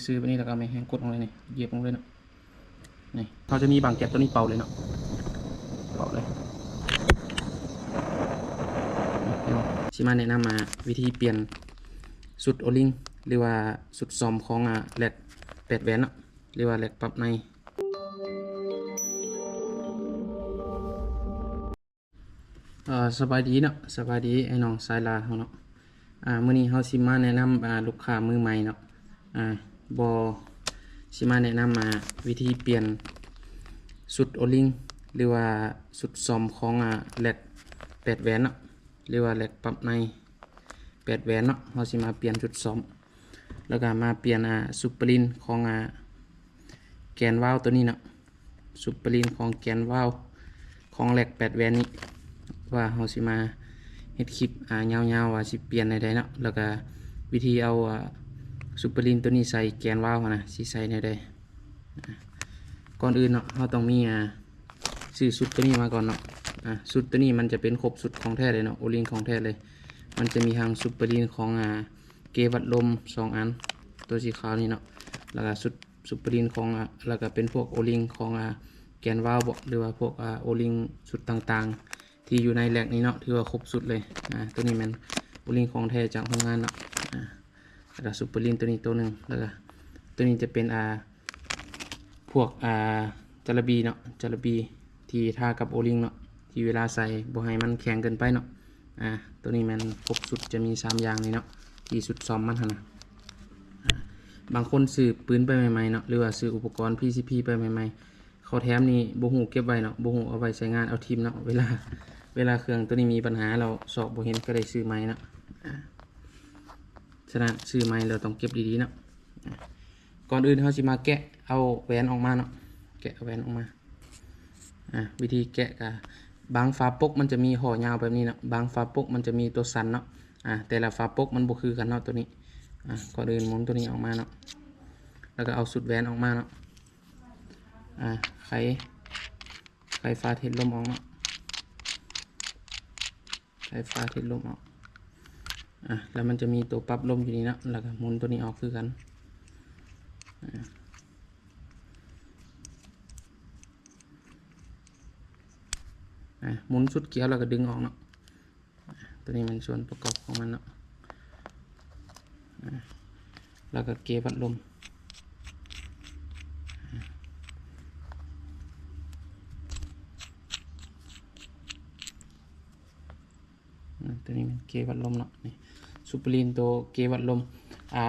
ຊື່ໆ ແບບນີ້ ແລ້ວກໍເອົາໄມ້ແຮງກົດລົງເລີຍນີ້ ຢຽບລົງເລີຍເນາະ. ນີ້ ເຮົາຈະມີບາງແກັບຕົວນີ້ເປົ່າເລີຍເນາະ ເປົ່າເລີຍ. ຊິມາແນະນຳ ອ່າ ວິທີປ່ຽນຊຸດໂອລິງ ຫຼືວ່າຊຸດຊອມຂອງ ອ່າ ແລັກແປດແຫວນເນາະ ຫຼືວ່າແລັກປັບໃນ. ເອີ ສະບາຍດີເນາະ ສະບາຍດີອ້າຍນ້ອງຊາຍລາວເຮົາເນາະ. ອ່າ ມື້ນີ້ເຮົາຊິມາແນະນຳ ອ່າ ລູກຄ້າມືໃໝ່ເນາະ ອ່າ ບໍ່ ຊິມາແນະນຳ ອ່າ ວິທີປ່ຽນຊຸດໂອລິງ ຫຼືວ່າຊຸດຊອມຂອງ ອ່າ ແລັກແປດແຫວນເນາະ ຫຼືວ່າແລັກປັບໃນແປດແຫວນເນາະ. ເຮົາຊິມາປ່ຽນຊຸດຊອມ ແລ້ວກໍມາປ່ຽນ ອ່າ ຊຸບເປີລິນຂອງ ອ່າ ແກນວາວຕົວນີ້ເນາະ. ຊຸບເປີລິນຂອງແກນວາວຂອງແລັກແປດແຫວນນີ້ ວ່າເຮົາຊິມາເຮັດຄລິບ ອ່າ ຍາວໆ ວ່າຊິປ່ຽນແນວໃດເນາະ ແລ້ວກະວິທີເອົາ ອ່າ ຊຸບເປີລິນຕົວນີ້ໃສ່ແກນວາວຫັ້ນນະ ຊິໃສ່ແນວໃດ. ອ່າ ກ່ອນອື່ນເນາະ ເຮົາຕ້ອງມີ ອ່າ ຊື້ຊຸດຕົວນີ້ມາກ່ອນເນາະ. ອ່າ ຊຸດຕົວນີ້ມັນຈະເປັນຄົບຊຸດຂອງແທ້ເລີຍເນາະ ໂອລິງຂອງແທ້ເລີຍ. ມັນຈະມີທັງຊຸບເປີລິນຂອງ ອ່າ ເກວັດລົມສອງອັນ ຕົວສີຂາວນີ້ເນາະ ແລ້ວກະຊຸດ ຊຸບເປີລິນຂອງ ອ່າ ແລ້ວກະເປັນພວກໂອລິງຂອງ ອ່າ ແກນວາວເບາະ ຫຼືວ່າພວກ ອ່າ ໂອລິງຊຸດຕ່າງໆ ທີ່ຢູ່ໃນແລັກນີ້ເນາະ ຖືວ່າຄົບຊຸດເລີຍ. ອ່າ ຕົວນີ້ແມ່ນໂອລິງຂອງແທ້ຈາກໂຮງງານເນາະ. ອ່າ ແລ້ວກະຊຸບເປີລິນຕົວນີ້ຕົວໜຶ່ງ ແລ້ວກະຕົວນີ້ຈະເປັນ ອ່າ ພວກ ອ່າ ຈາລະບີເນາະ ຈາລະບີທີ່ທາກັບໂອລິງເນາະ ທີ່ເວລາໃສ່ບໍ່ໃຫ້ມັນແຂງເກີນໄປເນາະ. ອ່າ ໂຕນີ້ແມ່ນຄົບຊຸດ ຈະມີສາມຢ່າງນີ້ເນາະ ທີ່ຊຸດຊອມມັນຫັ້ນນະ. ອ່າ ບາງຄົນຊື້ປືນໄປໃໝ່ໆເນາະ ຫຼືວ່າຊື້ອຸປະກອນ ພີຊີພີ ໄປໃໝ່ໆ ເຂົາແຖມນີ້ບໍ່ຮູ້ເກັບໄວ້ເນາະ ບໍ່ຮູ້ເອົາໄວ້ໃຊ້ງານ ເອົາຖິ້ມເນາະ. ເວລາ ເວລາເຄື່ອງໂຕນີ້ມີບັນຫາແລ້ວຊອກບໍ່ເຫັນ ກໍໄດ້ຊື້ໃໝ່ເນາະ. ອ່າ ສະນັ້ນຊື້ໃໝ່ແລ້ວຕ້ອງເກັບດີໆເນາະ. ອ່າ ກ່ອນອື່ນເຮົາຊິມາແກະເອົາແຫວນອອກມາເນາະ ແກະເອົາແຫວນອອກມາ. ອ່າ ວິທີແກະກະ ບາງຝາປົກມັນຈະມີຂໍ້ຍາວແບບນີ້ເນາະ ບາງຝາປົກມັນຈະມີຕົວສັ້ນເນາະ. ອ່າ ແຕ່ລະຝາປົກມັນບໍ່ຄືກັນເນາະ ໂຕນີ້. ອ່າ ກ່ອນອື່ນໝູນໂຕນີ້ອອກມາເນາະ ແລ້ວກໍເອົາຊຸດແຫວນອອກມາເນາະ. ອ່າ ໄຂ ໄຂຝາເທດລົມອອກເນາະ ໄຂຝາເທດລົມອອກ. ອ່າ ແລ້ວມັນຈະມີຕົວປັບລົມຢູ່ນີ້ເນາະ ແລ້ວກໍໝູນໂຕນີ້ອອກຄືກັນ. ອ່າ ອ່າ ໝູນຊຸດກຽວແລ້ວກໍດຶງອອກເນາະ. ອ່າ ໂຕນີ້ແມ່ນສ່ວນປະກອບຂອງມັນເນາະ. ອ່າ ແລ້ວກໍເກວັດລົມ. ອ່າ ໂຕນີ້ແມ່ນເກວັດລົມເນາະ ນີ້ ຊຸບເປີລິນໂຕເກວັດລົມ. ອ່າ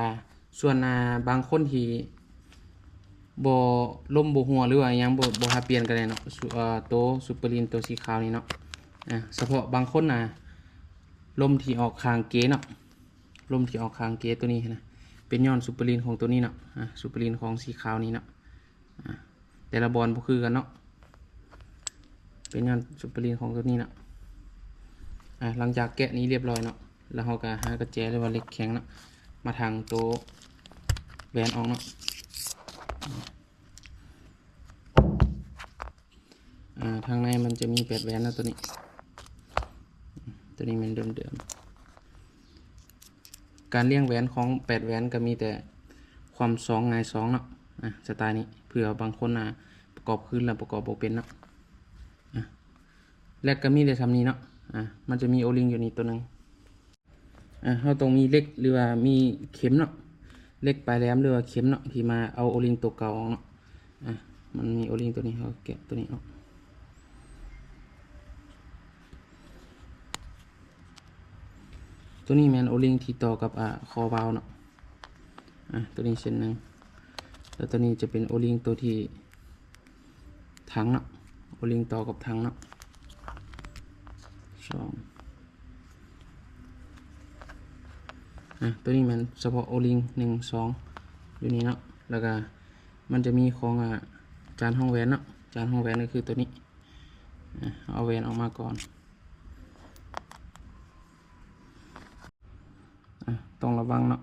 ສ່ວນ ອ່າ ບາງຄົນທີ່ບໍ່ ລົມບໍ່ຮົ່ວ ຫຼືວ່າຫຍັງ ບໍ່ ບໍ່ຫາປ່ຽນກໍໄດ້ເນາະ ຊຸ ເອີ ໂຕຊຸບເປີລິນໂຕສີຂາວນີ້ເນາະ. ອ່າ ສະເພາະບາງຄົນນະ ລົມທີ່ອອກຂ້າງເກເນາະ ລົມທີ່ອອກຂ້າງເກໂຕນີ້ຫັ້ນນະ ເປັນຍ້ອນຊຸບເປີລິນຂອງໂຕນີ້ເນາະ. ອ່າ ຊຸບເປີລິນຂອງສີຂາວນີ້ເນາະ. ອ່າ ແຕ່ລະບ່ອນບໍ່ຄືກັນເນາະ ເປັນຍ້ອນຊຸບເປີລິນຂອງໂຕນີ້ເນາະ. ອ່າ ຫຼັງຈາກແກະນີ້ລຽບຮ້ອຍເນາະ ແລ້ວເຮົາກໍຫາກະແຈ ຫຼືວ່າເຫຼັກແຂງເນາະ ມາຖັງໂຕແຫວນອອກເນາະ. ອ່າ ທາງໃນມັນຈະມີແປດແຫວນເນາະ ໂຕນີ້ ໂຕນີ້ແມ່ນເດີມໆ. ການລຽງແຫວນຂອງແປດແຫວນກໍມີແຕ່ຄວ່ຳສອງ ຫງາຍສອງເນາະ. ອ່າ ສະໄຕລ໌ນີ້ ເພື່ອບາງຄົນ ອ່າ ປະກອບຄືນແລ້ວປະກອບບໍ່ເປັນເນາະ. ອ່າ ແລັກກໍມີໄດ້ສ່ຳນີ້ເນາະ. ອ່າ ມັນຈະມີໂອລິງຢູ່ນີ້ໂຕໜຶ່ງ. ອ່າ ເຮົາຕ້ອງມີເຫຼັກ ຫຼືວ່າມີເຂັມເນາະ ເຫຼັກປາຍແຫຼມ ຫຼືວ່າເຂັມເນາະ ທີ່ມາເອົາໂອລິງໂຕເກົ່າອອກເນາະ. ອ່າ ມັນມີໂອລິງໂຕນີ້ ເຮົາແກະໂຕນີ້ອອກ. ໂຕນີ້ແມ່ນໂອລິງທີ່ຕໍ່ກັບ ອ່າ ຂໍ້ວາວເນາະ. ອ່າ ໂຕນີ້ເສັ້ນໜຶ່ງ ແລ້ວໂຕນີ້ຈະເປັນໂອລິງໂຕທີ່ຖັງເນາະ ໂອລິງຕໍ່ກັບຖັງເນາະ ສອງ. ອ່າ ໂຕນີ້ແມ່ນສະເພາະໂອລິງ ໜຶ່ງ ສອງ ຢູ່ນີ້ເນາະ ແລ້ວກະມັນຈະມີຂອງ ອ່າ ຈານຮອງແຫວນເນາະ ຈານຮອງແຫວນກໍຄືໂຕນີ້. ອ່າ ເອົາແຫວນອອກມາກ່ອນ. ອ່າ ຕ້ອງລະວັງເນາະ.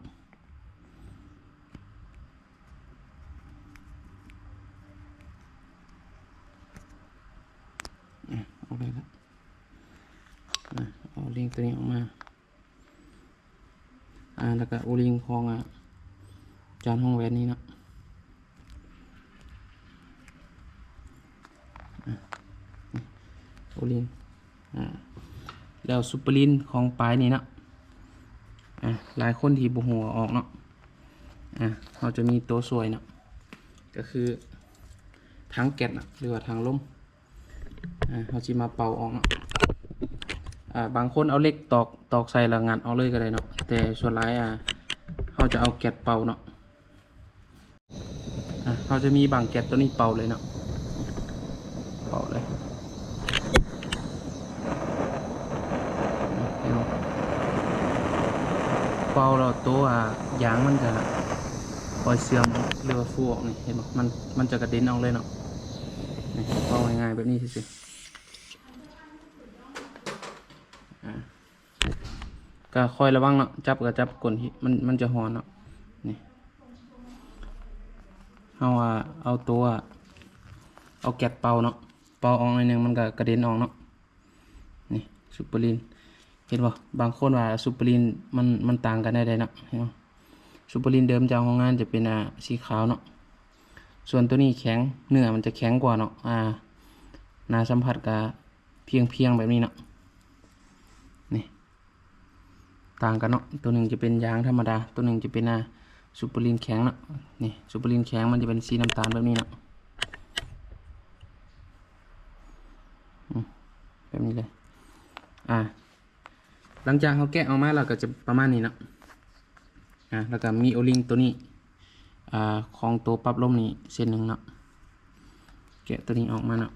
ອ່າ ເອົາໄດ້ລະ. ອ່າ ເອົາໂອລິງໂຕນີ້ອອກມາ. ອ່າ ແລ້ວກະໂອລິງຂອງ ອ່າ ຈານຮອງແຫວນນີ້ເນາະ ອ່າ ໂອລິງ ອ່າ ແລ້ວຊຸບເປີລິນຂອງປາຍນີ້ເນາະ ອ່າ ຫຼາຍຄົນທີ່ບໍ່ຮູ້ເອົາອອກເນາະ ອ່າ ເຮົາຈະມີໂຕຊ່ວຍເນາະ ກໍຄືຖັງແກັດເນາະ ຫຼືວ່າຖັງລົມ ອ່າ ເຮົາຊິມາເປົ່າອອກເນາະ ອ່າ ບາງຄົນເອົາເຫຼັກຕອກ ຕອກໃສ່ແລ້ວງັດອອກເລີຍກໍໄດ້ເນາະ ແຕ່ສ່ວນຫຼາຍ ອ່າ ເຮົາຈະເອົາແກັດເປົ່າເນາະ ອ່າ ເຮົາຈະມີບັ້ງແກັດໂຕນີ້ເປົ່າເລີຍເນາະ ເປົ່າເລີຍ ເຫັນບໍ່ ເປົ່າແລ້ວໂຕ ອ່າ ຢາງມັນຈະຄ່ອຍເສື່ອມ ຫຼືວ່າຟູອອກນີ້ ເຫັນບໍ່ ມັນ ມັນຈະກະເດັນອອກເລີຍເນາະ ນີ້ ເປົ່າງ່າຍໆແບບນີ້ຊື່ໆ ອ່າ ກໍຄອຍລະວັງເນາະ ຈັບກໍຈັບກົ້ນ ມັນ ມັນຈະຮ້ອນເນາະ ນີ້ ເຮົາ ອ່າ ເອົາໂຕ ເອົາແກັດເປົ່າເນາະ ເປົ່າອອກໜ້ອຍໜຶ່ງ ມັນກໍກະເດັນອອກເນາະ ນີ້ ຊຸບເປີລິນ ເຫັນບໍ່ ບາງຄົນວ່າຊຸບເປີລິນມັນ ມັນຕ່າງກັນແນວໃດເນາະ ເຫັນບໍ່ ຊຸບເປີລິນເດີມຈາກໂຮງງານຈະເປັນ ອ່າ ສີຂາວເນາະ ສ່ວນໂຕນີ້ແຂງ ເນື້ອມັນຈະແຂງກວ່າເນາະ ອ່າ ໜ້າສຳຜັດກະພຽງໆແບບນີ້ເນາະ ນີ້ ຕ່າງກັນເນາະ ໂຕໜຶ່ງຈະເປັນຢາງທຳມະດາ ໂຕໜຶ່ງຈະເປັນ ອ່າ ຊຸບເປີລິນແຂງເນາະ ນີ້ ຊຸບປີລິນແຂງມັນຈະເປັນສີນ້ຳຕານແບບນີ້ເນາະ ອືມ ແບບນີ້ເລີຍ ອ່າ ຫຼັງຈາກເຮົາແກະອອກມາແລ້ວກໍຈະປະມານນີ້ເນາະ ອ່າ ແລ້ວກໍມີໂອລິງໂຕນີ້ ອ່າ ຂອງໂຕປັບລົມນີ້ເສັ້ນໜຶ່ງເນາະ ແກະໂຕນີ້ອອກມາເນາະ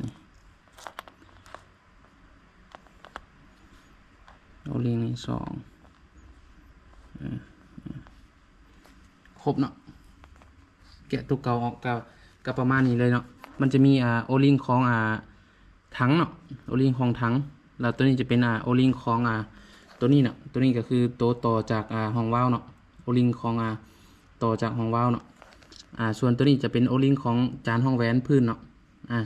ນີ້ ໂອລິງນີ້ສອງ ເອີ ເອີ ຄົບເນາະ ແກະຕົວເກົ່າອອກ ກໍ ກໍປະມານນີ້ເລີຍເນາະ ມັນຈະມີ ອ່າ ໂອລິງຂອງ ອ່າ ຖັງເນາະ ໂອລິງຂອງຖັງ ແລ້ວໂຕນີ້ຈະເປັນ ອ່າ ໂອລິງຂອງ ອ່າ ໂຕນີ້ເນາະ ໂຕນີ້ກໍຄືໂຕຕໍ່ຈາກ ອ່າ ຮ່ອງວາວເນາະ ໂອລິງຂອງ ອ່າ ຕໍ່ຈາກຮ່ອງວາວເນາະ ອ່າ ສ່ວນໂຕນີ້ຈະເປັນໂອລິງຂອງຈານຮ່ອງແຫວນພື້ນເນາະ ອ່າ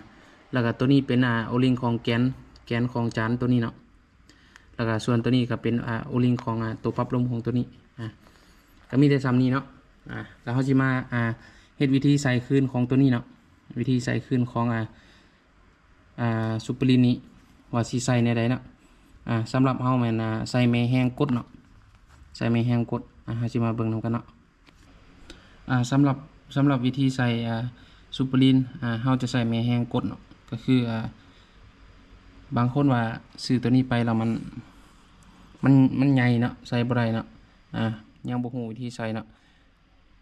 ແລ້ວກໍໂຕນີ້ເປັນ ອ່າ ໂອລິງຂອງແກນ ແກນຂອງຈານໂຕນີ້ເນາະ ແລ້ວກໍສ່ວນໂຕນີ້ກໍເປັນ ອ່າ ໂອລິງຂອງ ອ່າ ໂຕປັບລົມຂອງໂຕນີ້ ອ່າ ກໍມີແຕ່ສ່ຳນີ້ເນາະ ອ່າ ແລ້ວເຮົາຊິມາ ອ່າ ເຮັດວິທີໃສ່ຄືນຂອງໂຕນີ້ເນາະ ວິທີໃສ່ຄືນຂອງ ອ່າ ອ່າ ຊຸບເປີລິນນີ້ ວ່າຊິໃສ່ແນວໃດເນາະ ອ່າ ສຳລັບເຮົາແມ່ນ ອ່າ ໃສ່ແມ່ແຮງກົດເນາະ ໃສ່ແມ່ແຮງກົດ ອ່າ ເຮົາຊິມາເບິ່ງນຳກັນເນາະ ອ່າ ສຳລັບ ສຳລັບວິທີໃສ່ ອ່າ ຊຸບເປີລິນ ອ່າ ເຮົາຈະໃສ່ແມ່ແຮງກົດເນາະ ກໍຄື ອ່າ ບາງຄົນວ່າຊື້ໂຕນີ້ໄປແລ້ວມັນ ມັນ ມັນໃຫຍ່ເນາະ ໃສ່ບໍ່ໄດ້ເນາະ ອ່າ ຍັງບໍ່ຮູ້ວິທີໃສ່ເນາະ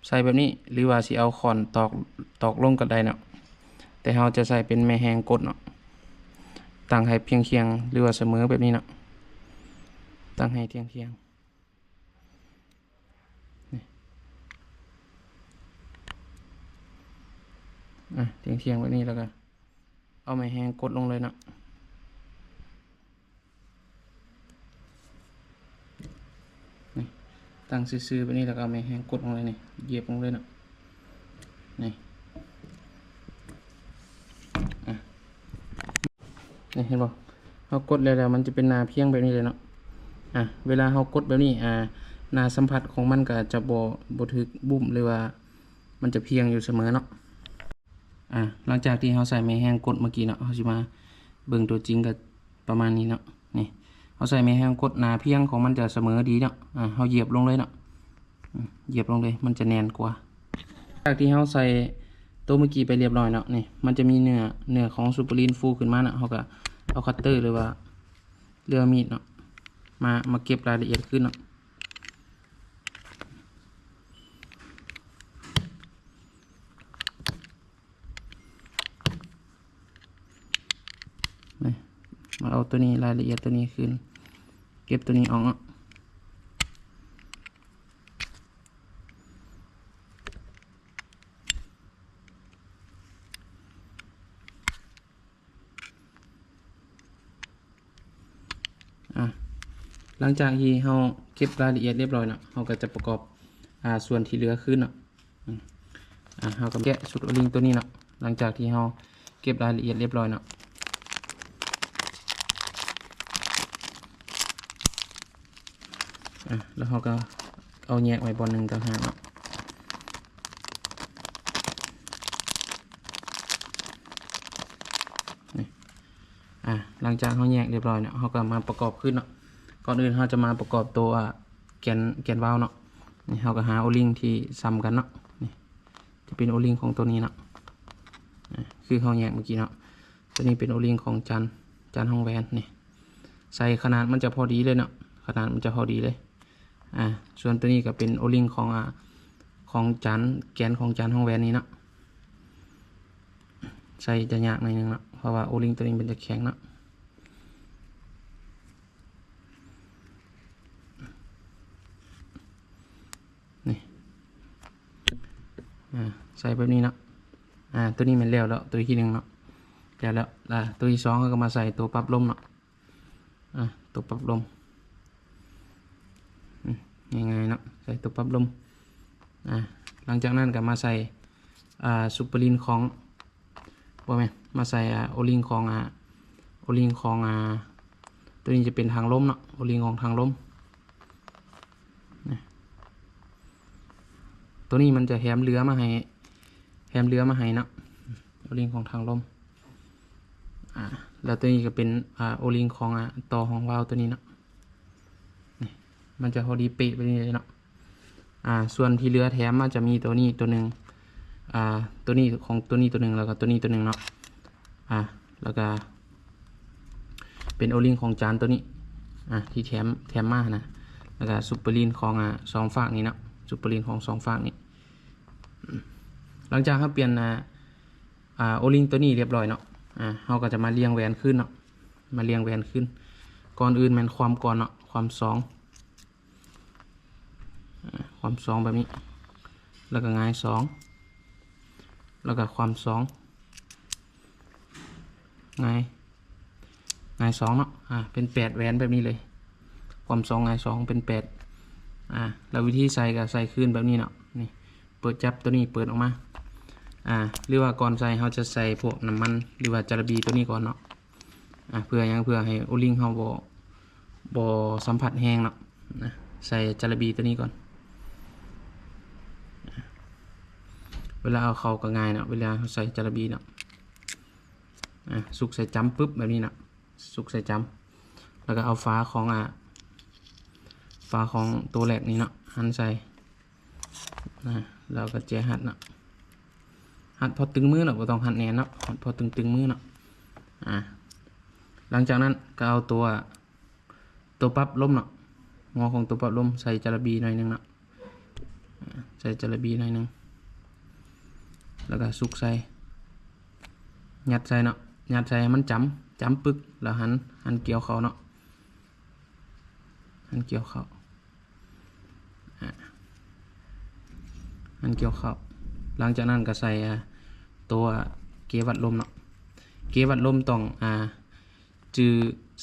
ໃສ່ແບບນີ້ ຫຼືວ່າຊິເອົາຄ້ອນຕອກ ຕອກລົງກໍໄດ້ເນາະ ແຕ່ເຮົາຈະໃສ່ເປັນແມ່ແຮງກົດເນາະ ຕັ້ງໃຫ້ພຽງຄຽງ ຫຼືວ່າສະເໝີແບບນີ້ເນາະ ຕັ້ງໃຫ້ທຽງໆ ນີ້ ອ່າ ທຽງໆແບບນີ້ ແລ້ວກໍເອົາແມ່ແຮງກົດລົງເລີຍເນາະ ນີ້ ຕັ້ງຊື່ໆແບບນີ້ ແລ້ວກໍເອົາແມ່ແຮງກົດລົງເລີຍ ນີ້ ຢຽບລົງເລີຍເນາະ ນີ້ ອ່າ ນີ້ ເຫັນບໍ່ ເຮົາກົດແລ້ວ ແລ້ວມັນຈະເປັນໜ້າພຽງແບບນີ້ເລີຍເນາະ ອ່າ ເວລາເຮົາກົດແບບນີ້ ອ່າ ໜ້າສຳຜັດຂອງມັນກໍຈະບໍ່ ບໍ່ຖືກບຸ້ມ ຫຼືວ່າມັນຈະພຽງຢູ່ສະເໝີເນາະ ອ່າ ຫຼັງຈາກທີ່ເຮົາໃສ່ແມ່ແຮງກົດເມື່ອກີ້ເນາະ ເຮົາຊິມາເບິ່ງຕົວຈິງກໍປະມານນີ້ເນາະ ນີ້ ເຮົາໃສ່ແມ່ແຮງກົດ ໜ້າພຽງຂອງມັນຈະສະເໝີດີເນາະ ອ່າ ເຮົາຢຽບລົງເລີຍເນາະ ຢຽບລົງເລີຍ ມັນຈະແໜ້ນກວ່າ ຫຼັງຈາກທີ່ເຮົາໃສ່ໂຕເມື່ອກີ້ໄປລຽບຮ້ອຍເນາະ ນີ້ ມັນຈະມີເນື້ອ ເນື້ອຂອງຊຸບເປີລິນຟູຂຶ້ນມາເນາະ ເຮົາກໍເອົາຄັດເຕີ ຫຼືວ່າ ຫຼືວ່າມີດເນາະ ມາ ມາເກັບລາຍລະອຽດຄືນເນາະ ນີ້ ມາເອົາໂຕນີ້ ລາຍລະອຽດໂຕນີ້ຄືນ ເກັບໂຕນີ້ອອກເນາະ ອ່າ ຫຼັງຈາກທີ່ເຮົາເກັບລາຍລະອຽດລຽບຮ້ອຍເນາະ ເຮົາກໍຈະປະກອບ ອ່າ ສ່ວນທີ່ເຫຼືອຄືນເນາະ ອືມ ອ່າ ເຮົາກໍແກະຊຸບເປີລິນໂຕນີ້ເນາະ ຫຼັງຈາກທີ່ເຮົາເກັບລາຍລະອຽດລຽບຮ້ອຍເນາະ ອ່າ ແລ້ວເຮົາກໍເອົາແຍກໄວ້ບ່ອນໜຶ່ງຕ່າງຫາກເນາະ. ນີ້ ອ່າ ຫຼັງຈາກເຮົາແຍກຮຽບຮ້ອຍເນາະ ເຮົາກໍມາປະກອບຄືນເນາະ. ກ່ອນອື່ນເຮົາຈະມາປະກອບໂຕ ອ່າ ແກນ ແກນວາວເນາະ. ນີ້ເຮົາກໍຫາໂອລິງທີ່ສ່ຳກັນເນາະ. ນີ້ຈະເປັນໂອລິງຂອງໂຕນີ້ເນາະ ອ່າ ຄືເຮົາແຍກເມື່ອກີ້ເນາະ. ໂຕນີ້ເປັນໂອລິງຂອງຈານ ຈານຮ່ອງແຫວນນີ້. ໃສ່ຂະໜາດມັນຈະພໍດີເລີຍເນາະ ຂະໜາດມັນຈະພໍດີເລີຍ. ອ່າ ສ່ວນໂຕນີ້ກໍເປັນໂອລິງຂອງ ອ່າ ຂອງຈານ ແກນຂອງຈານຮ່ອງແຫວນນີ້ເນາະ. ໃສ່ຈະຍາກໜ້ອຍໜຶ່ງເນາະ ເພາະວ່າໂອລິງໂຕນີ້ມັນຈະແຂງເນາະ. ນີ້ ອ່າ ໃສ່ແບບນີ້ເນາະ. ອ່າ ໂຕນີ້ແມ່ນແລ້ວແລ້ວ ໂຕທີໜຶ່ງເນາະ ແລ້ວແລ້ວ. ອ່າ ໂຕທີສອງເຮົາກໍມາໃສ່ໂຕປັບລົມເນາະ. ອ່າ ໂຕປັບລົມ ອືມ ງ່າຍໆເນາະ ໃສ່ໂຕປັບລົມ. ອ່າ ຫຼັງຈາກນັ້ນກໍມາໃສ່ ອ່າ ຊຸບເປີລີນຂອງ ບໍ່ແມ່ນ ມາໃສ່ ອ່າ ໂອລິງຂອງ ອ່າ ໂອລິງຂອງ ອ່າ ໂຕນີ້ຈະເປັນທາງລົມເນາະ ໂອລິງຂອງທາງລົມ. ນີ້ ໂຕນີ້ມັນຈະແຖມເຫຼືອມາໃຫ້ ແຖມເຫຼືອມາໃຫ້ເນາະ ໂອລິງຂອງທາງລົມ. ອ່າ ແລ້ວໂຕນີ້ກໍເປັນ ອ່າ ໂອລິງຂອງ ອ່າ ຕໍ່ຂອງວາວໂຕນີ້ເນາະ. ນີ້ ມັນຈະພໍດີເປະແບບນີ້ເລີຍເນາະ. ອ່າ ສ່ວນທີ່ເຫຼືອແຖມມາຈະມີໂຕນີ້ໂຕໜຶ່ງ ອ່າ ໂຕນີ້ຂອງໂຕນີ້ໂຕໜຶ່ງ ແລ້ວກໍໂຕນີ້ໂຕໜຶ່ງເນາະ. ອ່າ ແລ້ວກໍເປັນໂອລິງຂອງຈານໂຕນີ້ ອ່າ ທີ່ແຖມ ແຖມມາຫັ້ນນະ ແລ້ວກໍຊຸບເປີລີນຂອງ ອ່າ ສອງຟາກນີ້ເນາະ ຊຸບເປີລີນຂອງສອງຟາກນີ້. ຫຼັງຈາກເຮົາປ່ຽນ ອ່າ ອ່າ ໂອລິງໂຕນີ້ຮຽບຮ້ອຍເນາະ ອ່າ ເຮົາກໍຈະມາລຽງແຫວນຄືນເນາະ ມາລຽງແຫວນຄືນ. ກ່ອນອື່ນແມ່ນຄວ່ຳກ່ອນເນາະ ຄວ່ຳສອງ ອ່າ ຄວ່ຳສອງແບບນີ້ ແລ້ວກໍຫງາຍສອງ ແລ້ວກໍຄວ່ຳສອງ ຫງາຍ ຫງາຍສອງເນາະ ອ່າ ເປັນແປດແຫວນແບບນີ້ເລີຍ ຄວ່ຳສອງ ຫງາຍສອງ ເປັນແປດ. ອ່າ ແລ້ວວິທີໃສ່ກໍໃສ່ຄືນແບບນີ້ເນາະ. ນີ້ ເປີດ ຈັບໂຕນີ້ເປີດອອກມາ ອ່າ ຫຼືວ່າກ່ອນໃສ່ເຮົາຈະໃສ່ພວກນ້ຳມັນ ຫຼືວ່າຈາລະບີໂຕນີ້ກ່ອນເນາະ. ອ່າ ເພື່ອຫຍັງ? ເພື່ອໃຫ້ໂອລິງເຮົາບໍ່ ບໍ່ສຳຜັດແຮງເນາະ ນະ ໃສ່ຈາລະບີໂຕນີ້ກ່ອນ. ເວລາເອົາເຂົ້າກໍງ່າຍເນາະ ເວລາເຮົາໃສ່ຈາລະບີເນາະ. ອ່າ ສຸກໃສ່ຈ້ຳປຶບແບບນີ້ເນາະ ສຸກໃສ່ຈ້ຳ ແລ້ວກໍເອົາຝາຂອງ ອ່າ ຝາຂອງໂຕແລັກນີ້ເນາະ ຫັນໃສ່ ນະ ແລ້ວກໍແຈຮັດເນາະ ຮັດພໍຕຶງມືເນາະ ບໍ່ຕ້ອງຮັດແໜ້ນເນາະ ຮັດພໍຕຶງໆມືເນາະ. ອ່າ ຫຼັງຈາກນັ້ນກໍເອົາຕົວ ຕົວປັບລົມເນາະ ຫົວຂອງຕົວປັບລົມໃສ່ຈາລະບີໜ້ອຍໜຶ່ງເນາະ ອ່າ ໃສ່ຈາລະບີໜ້ອຍໜຶ່ງ ແລ້ວກໍສຸກໃສ່ ຍັດໃສ່ເນາະ ຍັດໃສ່ໃຫ້ມັນຈ້ຳ ຈ້ຳປຶກ ແລ້ວຫັນ ຫັນກ່ຽວເຂົ້າເນາະ ຫັນກ່ຽວເຂົ້າ ອ່າ ຫັນກ່ຽວເຂົ້າ. ຫຼັງຈາກນັ້ນກໍໃສ່ ອ່າ ຕົວເກວັດລົມເນາະ ເກວັດລົມຕ້ອງ ອ່າ ຈື່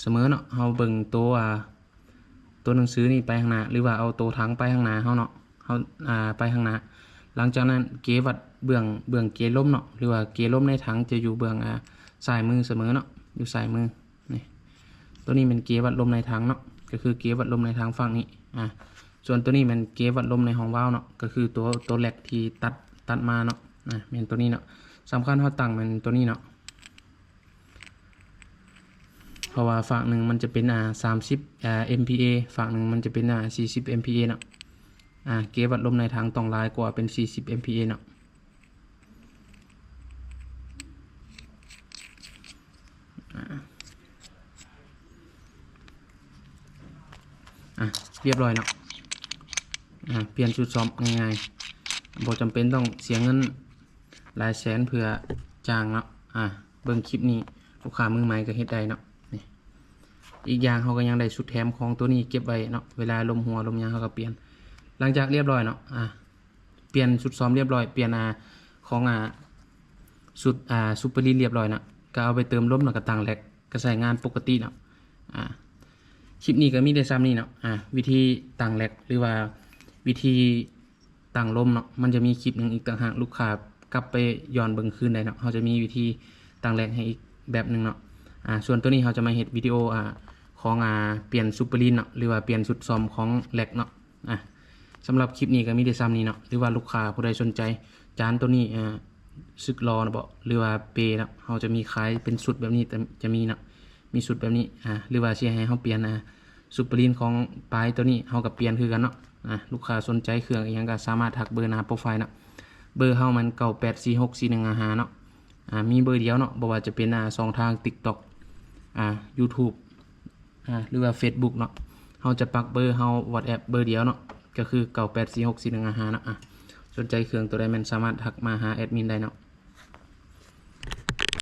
ສະເໝີເນາະ ເຮົາເບິ່ງໂຕ ອ່າ ໂຕໜັງສືນີ້ໄປຂ້າງໜ້າ ຫຼືວ່າເອົາໂຕຖັງໄປຂ້າງໜ້າເຮົາເນາະ ເຮົາ ອ່າ ໄປຂ້າງໜ້າ. ຫຼັງຈາກນັ້ນເກວັດເບື້ອງ ເບື້ອງເກລົມເນາະ ຫຼືວ່າເກລົມໃນຖັງຈະຢູ່ເບື້ອງ ອ່າ ຊ້າຍມືສະເໝີເນາະ ຢູ່ຊ້າຍມື. ນີ້ ໂຕນີ້ແມ່ນເກວັດລົມໃນຖັງເນາະ ກໍຄືເກວັດລົມໃນຖັງຝັ່ງນີ້ ອ່າ ສ່ວນໂຕນີ້ແມ່ນເກວັດລົມໃນຫ້ອງວາວເນາະ ກໍຄືໂຕ ໂຕແລັກທີ່ຕັດ ຕັດມາເນາະ ອ່າ ແມ່ນໂຕນີ້ເນາະ. ສຳຄັນເຮົາຕັ້ງແມ່ນໂຕນີ້ເນາະ ເພາະວ່າຟາກໜຶ່ງມັນຈະເປັນ ອ່າ ສາມສິບ ອ່າ ເອັມພີເອ ຟາກໜຶ່ງມັນຈະເປັນ ອ່າ ສີ່ສິບ ເອັມພີເອ ເນາະ ອ່າ ເກວັດລົມໃນຖັງຕ້ອງຫຼາຍກວ່າເປັນ ສີ່ສິບ ເອັມພີເອ ເນາະ ອ່າ ອ່າ ຮຽບຮ້ອຍເນາະ ອ່າ ປ່ຽນຊຸດຊ້ອມງ່າຍໆ ບໍ່ຈຳເປັນຕ້ອງເສຍເງິນຫຼາຍແສນເພື່ອຈ້າງເນາະ ອ່າ ເບິ່ງຄລິບນີ້ ລູກຄ້າມືໃໝ່ກໍເຮັດໄດ້ເນາະ. ນີ້ ອີກຢ່າງເຮົາກໍຍັງໄດ້ຊຸດແຖມຂອງໂຕນີ້ເກັບໄວ້ເນາະ ເວລາລົມຮົ່ວລົມຫຍັງເຮົາກໍປ່ຽນ. ຫຼັງຈາກຮຽບຮ້ອຍເນາະ ອ່າ ປ່ຽນຊຸດຊ້ອມຮຽບຮ້ອຍ ປ່ຽນ ອ່າ ຂອງ ອ່າ ຊຸດ ອ່າ ຊຸບເປີລີນຮຽບຮ້ອຍເນາະ ກໍເອົາໄປເຕີມລົມ ແລ້ວກໍຕັ້ງແລັກ ກໍໃຊ້ງານປົກກະຕິເນາະ. ອ່າ ຄລິບນີ້ກໍມີແຕ່ສ່ຳນີ້ເນາະ ອ່າ ວິທີຕັ້ງແລັກ ຫຼືວ່າວິທີ ຕັ້ງລົມເນາະ ມັນຈະມີຄລິບໜຶ່ງອີກຕ່າງຫາກ ລູກຄ້າກັບໄປຍ້ອນເບິ່ງຄືນໄດ້ເນາະ ເຮົາຈະມີວິທີຕັ້ງແລັກໃຫ້ອີກແບບໜຶ່ງເນາະ. ອ່າ ສ່ວນໂຕນີ້ເຮົາຈະມາເຮັດວິດີໂອ ອ່າ ຂ ຂອງ ອາ ປ່ຽນຊຸບເປີລີນເນາະ ຫຼືວ່າປ່ຽນຊຸດຊ້ອມຂອງແລັກເນາະ. ອາ ສຳລັບຄລິບນີ້ກໍມີແຕ່ຊ່ຳນີ້ເນາະ ຫຼືວ່າລູກຄ້າຜູ້ໃດສົນໃຈຈານໂຕນີ້ ອາ ຊຸດຫຼໍ່ເນາະ ຫຼືວ່າເປເນາະ ເຮົາຈະມີຂາຍເປັນຊຸດແບບນີ້ ຈະ ຈະມີເນາະ ມີຊຸດແບບນີ້ ອາ ຫຼືວ່າຊິໃຫ້ເຮົາປ່ຽນ ອາ ຊຸບເປີລີນຂອງປາຍໂຕນີ້ ເຮົາກໍປ່ຽນຄືກັນເນາະ. ອາ ລູກຄ້າສົນໃຈເຄື່ອງອີ່ຫຍັງກໍສາມາດທັກເບີໜ້າໂປຣໄຟເນາະ ເບີເຮົາມັນ ເກົ້າແປດສີ່ຫົກສີ່ໜຶ່ງຫ້າຫ້າເນາະ. ອາ ມີເບີດຽວເນາະ ບໍ່ວ່າຈະເປັນ ອາ ຊ່ອງທາງ TikTok ອາ YouTube ອາ ຫຼືວ່າ Facebook ເນາະ ເຮົາຈະປັກເບີເຮົາ WhatsApp ເບີດຽວເນາະ ກໍຄື ເກົ້າແປດສີ່ຫົກສີ່ໜຶ່ງຫ້າຫ້າເນາະ. ອາ ສົນໃຈເຄື່ອງໂຕໃດແມ່ນສາມາດທັກມາຫາແອດມິນໄດ້ເນາະ.